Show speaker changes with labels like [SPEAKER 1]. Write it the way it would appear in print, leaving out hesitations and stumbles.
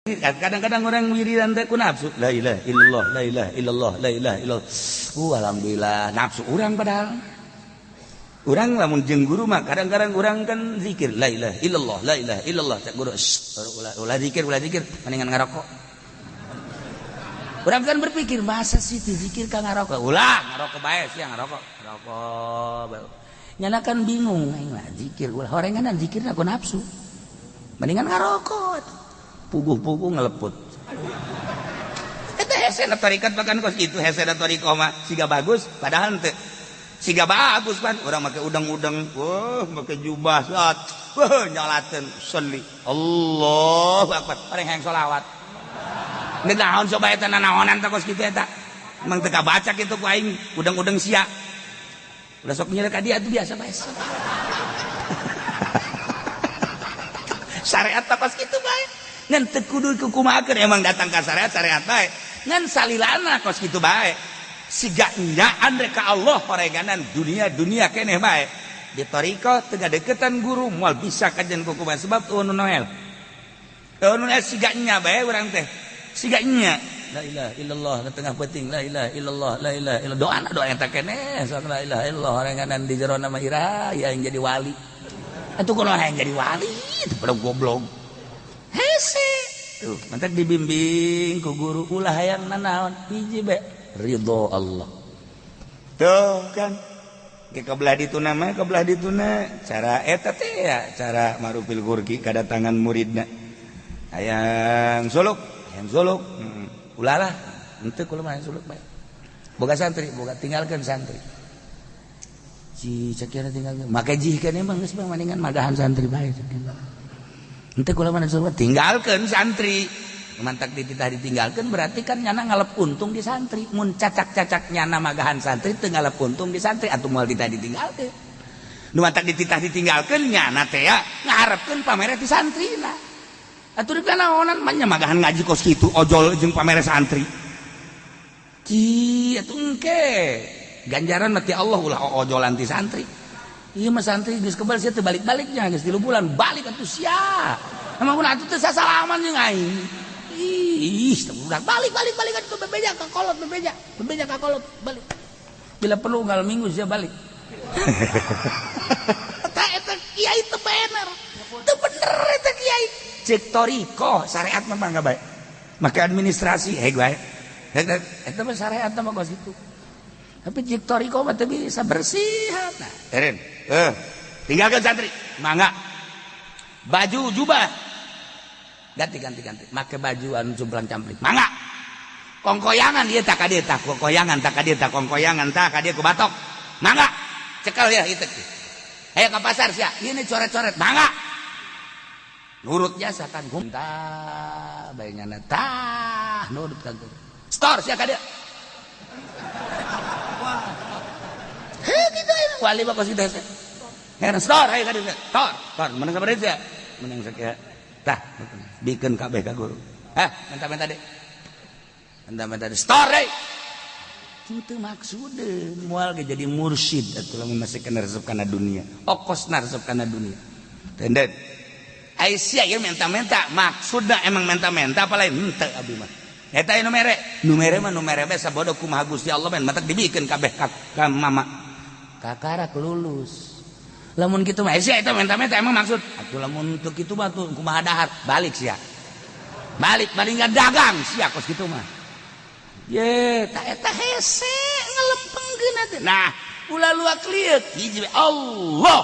[SPEAKER 1] Kadang-kadang orang wiridan teh ku nafsu. La ilaha illallah, la ilaha illallah, la ilaha illallah. Alhamdulillah nafsu urang, padahal urang lamun jeung guru mah kadang-kadang urang kan zikir la ilaha illallah, la ilaha illallah, cak guru, ulah, ulah zikir, ulah zikir, mendingan ngarokok. Urang kan berpikir, masa sih zikir ka ngarokok? Ulah ngarokok bae sia, ngarokok ngarokok. Nyana kan bingung, aing lah zikir ulah, horengan zikir aku nafsu, mendingan ngarokok, puguh-puguh ngeleput. Eta hesena tarikat, bahkan kos kitu hesena thariqah mah, siga bagus padahal teu. Siga bagus kan urang make udang-udang, wah, make jubah saat, wah, nyalateun sholli Allahu akbar, orang hayang sholawat. Naon coba eta, nanaonan teh kos kitu eta? Emang teu kabaca kitu ku aing udang-udang sia. Udah sok nyelek ka dia tuh, biasa bae. Syariat teh kos kitu bae. Ngan teu kudu kukumahakeun, emang datang ka syariat, syariat bae. Ngan salilana kos kitu bae. Siga nyaan rek ka Allah, horenganan dunia, dunia keneh bae. Di thariqah teu deketan guru moal bisa kajian kukumaha, sebab nu noel. Nu noel siga nya bae urang teh. Siga nya la ilaha illallah di tengah peuting, la ilaha illallah, la ilaha illallah, doa doa eta keneh sok la ilaha illallah, horenganan di jero nama ira ya yang jadi wali. Atuh kunaon hayang jadi wali itu pada goblok hese tuh. Mantak dibimbing ku guru, ulah hayang nanaon, hiji be, ridho Allah. Tuh kan ke kebelah dituna mah, kebelah dituna cara eta teh ya, cara marupil gurgi kedatangan muridna hayang suluk, hayang suluk, ulah lah henteu, kula mah hayang suluk bae. Boga santri, boga, tinggalkeun santri. Si cekira tinggalkeun make jihkeun, emang geus mah mendingan magahan santri bae cekira. Henteu, kula mah suluk, tinggalkeun santri. Mantak dititah ditinggalkeun berarti kan nyana ngalep untung di santri. Mun cacak-cacak nyana magahan santri teu ngalep untung di santri, atuh moal dititah ditinggalkeun. Nu mantak dititah ditinggalkeun, nyana teh ya ngaharepkeun pamere ti santrina. Atuh di naonan mah nya magahan ngaji kos kitu ojol jeung pamere santri. Ci atuh engke ganjaran mati Allah, ulah ojolan ti santri. Ieu mah santri geus kebal sia teu balik-baliknya, geus 3 bulan balik atuh sia. Emang kunaon atuh teu sasalaman jeung aing. Ih, udah balik balik balik atuh, bebeja ka kolot, bebeja, bebeja ka kolot, balik. Bila perlu unggal minggu sia balik. Eta eta kiai teu bener. Teu bener eta kiai. Cek thariqah syariat mah mangga bae. Make administrasi heg bae. Eta mah syariat mah kos kitu. Tapi cek thariqah mah teu bisa bersih. Nah, Eren, tinggalkan santri, mangga. Baju jubah ganti ganti ganti, make baju anu cumplang camplik, mangga. Kongkoyangan ieu tak ka dieu tah, kongkoyangan tak ka dieu tah, kongkoyangan tah ka dieu ku batok. Mangga. Cekel ya itu. Ayo ke pasar sia, ini coret-coret, mangga. Nurut jasa kan, tah bae nyana tah nurut kan. Store sia ka dieu. Wah. Heh gitu emang wali mah kos kitu hese. Heran store ayo ka dieu. Tor, tor menang sabaraha sia? Menang sakieu. Tah, bikeun kabeh ka guru. Hah, minta-minta deh. Minta-minta deh. Store deui. Itu maksudeun moal ge jadi mursyid atuh lamun masih kena resep kana dunia. Okosna resep kana dunia. Tenden. Ai sia ieu minta-minta, maksudna emang minta-minta apa lain? Henteu abdi mah. Eta nu mere, nu mere mah nu mere bae, sabodo kumaha Gusti Allah men matak dibikeun kabeh ka mama. Kakarak lulus. Lamun kitu mah sia eta minta-minta emang maksud. Atuh lamun teu kitu mah tuh kumaha dahar, balik sia. Balik balik dagang sia kos kitu mah. Ye, tak eta hese ngelempengkeun atuh. Nah, ulah luak lieuk hiji Allah.